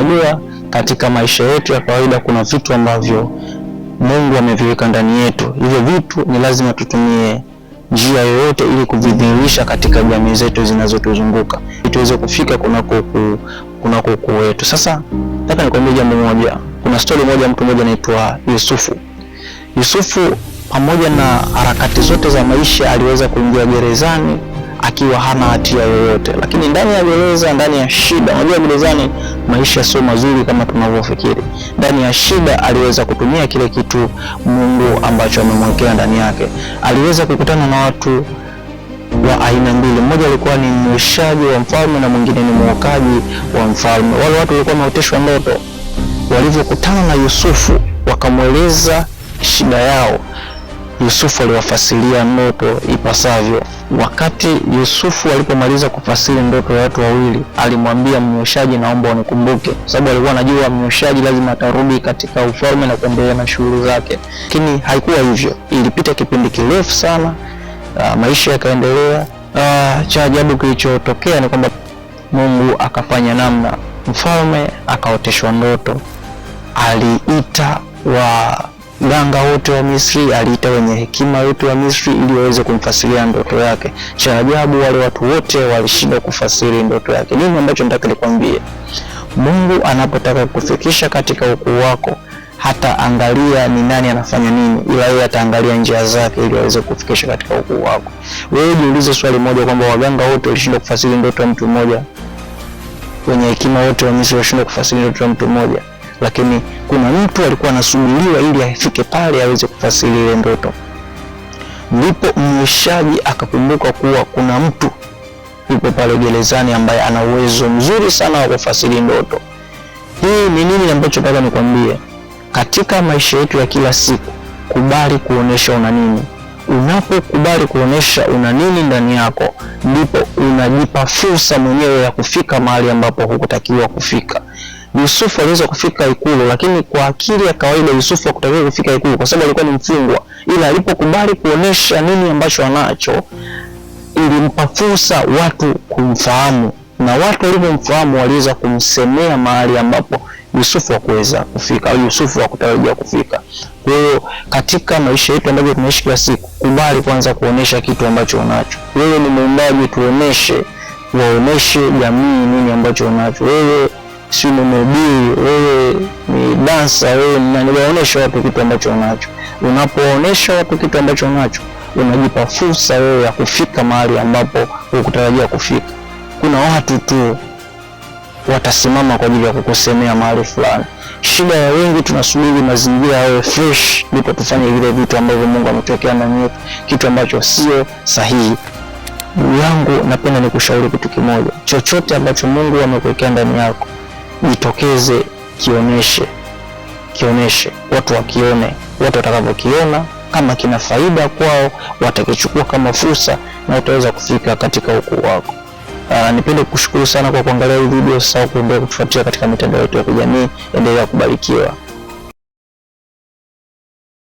Unajua, katika maisha yetu ya kawaida kuna vitu ambavyo Mungu ameviweka ndani yetu. Hivyo vitu ni lazima tutumie njia yoyote ili kuvidhihirisha katika jamii zetu zinazotuzunguka ili tuweze kufika kunako ukuu wetu. Sasa nataka nikwambie jambo moja. Kuna stori moja, mtu mmoja anaitwa Yusufu. Yusufu pamoja na harakati zote za maisha aliweza kuingia gerezani akiwa hana hatia yoyote, lakini ndani ya gereza, ndani ya shida, unajua gerezani maisha sio mazuri kama tunavyofikiri. Ndani ya shida aliweza kutumia kile kitu Mungu ambacho amemwekea ndani yake. Aliweza kukutana na watu wa aina mbili, mmoja alikuwa ni mnyweshaji wa mfalme na mwingine ni mwokaji wa mfalme. Wale watu walikuwa wameoteshwa ndoto. Walivyokutana na Yusufu wakamweleza shida yao. Yusufu aliwafasiria ndoto ipasavyo. Wakati Yusufu alipomaliza kufasiri ndoto ya watu wawili, alimwambia mnyweshaji, naomba unikumbuke, kwa sababu alikuwa anajua mnyweshaji lazima atarudi katika ufalme na kuendelea na shughuli zake. Lakini haikuwa hivyo, ilipita kipindi kirefu sana, maisha yakaendelea. Cha ajabu kilichotokea ni kwamba Mungu akafanya namna, mfalme akaoteshwa ndoto, aliita waganga wote wa Misri, aliita wenye hekima wote wa Misri ili waweze kumfasiria ndoto yake. Cha ajabu, wale watu wote walishindwa kufasiri ndoto yake. Nini ambacho nataka nikwambie? Mungu anapotaka kukufikisha katika ukuu wako, hata angalia ni nani anafanya nini, ila yeye ataangalia njia zake ili aweze kukufikisha katika ukuu wako. Wewe jiulize swali moja kwamba waganga wote walishindwa kufasiri ndoto ya mtu mmoja, wenye hekima wote wa Misri walishindwa kufasiri ndoto ya mtu mmoja, lakini kuna mtu alikuwa anasubiriwa ili afike pale aweze kufasiri ile ndoto. Ndipo mnyweshaji akakumbuka kuwa kuna mtu yupo pale gerezani ambaye ana uwezo mzuri sana wa kufasiri ndoto. Hii ni nini ambacho nataka nikwambie? Katika maisha yetu ya kila siku, kubali kuonesha una nini. Unapokubali kuonesha una nini ndani yako, ndipo unajipa fursa mwenyewe ya kufika mahali ambapo hukutakiwa kufika. Yusufu aliweza kufika ikulu, lakini kwa akili ya kawaida Yusufu hakutakiwa kufika ikulu kwa sababu alikuwa ni mfungwa, ila alipokubali kuonesha nini ambacho anacho, ilimpa fursa watu kumfahamu, na watu walipomfahamu waliweza kumsemea mahali ambapo Yusufu hakuweza kufika au Yusufu hakutarajia kufika. Kwa hiyo katika maisha yetu ambavyo tunaishi kila siku, kubali kwanza kuonesha kitu ambacho unacho. Wewe ni mwimbaji, tuoneshe, waoneshe jamii nini ambacho unacho. Wewe si ni mhubiri, wewe ni dansa, wewe ni nani, waoneshe watu kitu ambacho unacho. Unapoonesha watu kitu ambacho unacho, unajipa fursa wewe ya kufika mahali ambapo hukutarajia kufika. Kuna watu tu watasimama kwa ajili ya kukusemea mahali fulani. Shida ya wengi, tunasubiri mazingira yawe fresh ndipo tufanye vile vitu ambavyo Mungu ametuwekea ndani yetu, kitu ambacho sio sahihi. Ndugu yangu, napenda nikushauri kitu kimoja: chochote ambacho Mungu amekuwekea ndani yako, jitokeze, kioneshe, kioneshe, watu wakione. Watu watakavyokiona kama kina faida kwao, watakichukua kama fursa na utaweza kufika katika ukuu wako. Nipende kukushukuru sana kwa kuangalia hii video. Usisahau kuendelea kutufuatilia katika mitandao yetu ya kijamii. Endelea kubarikiwa.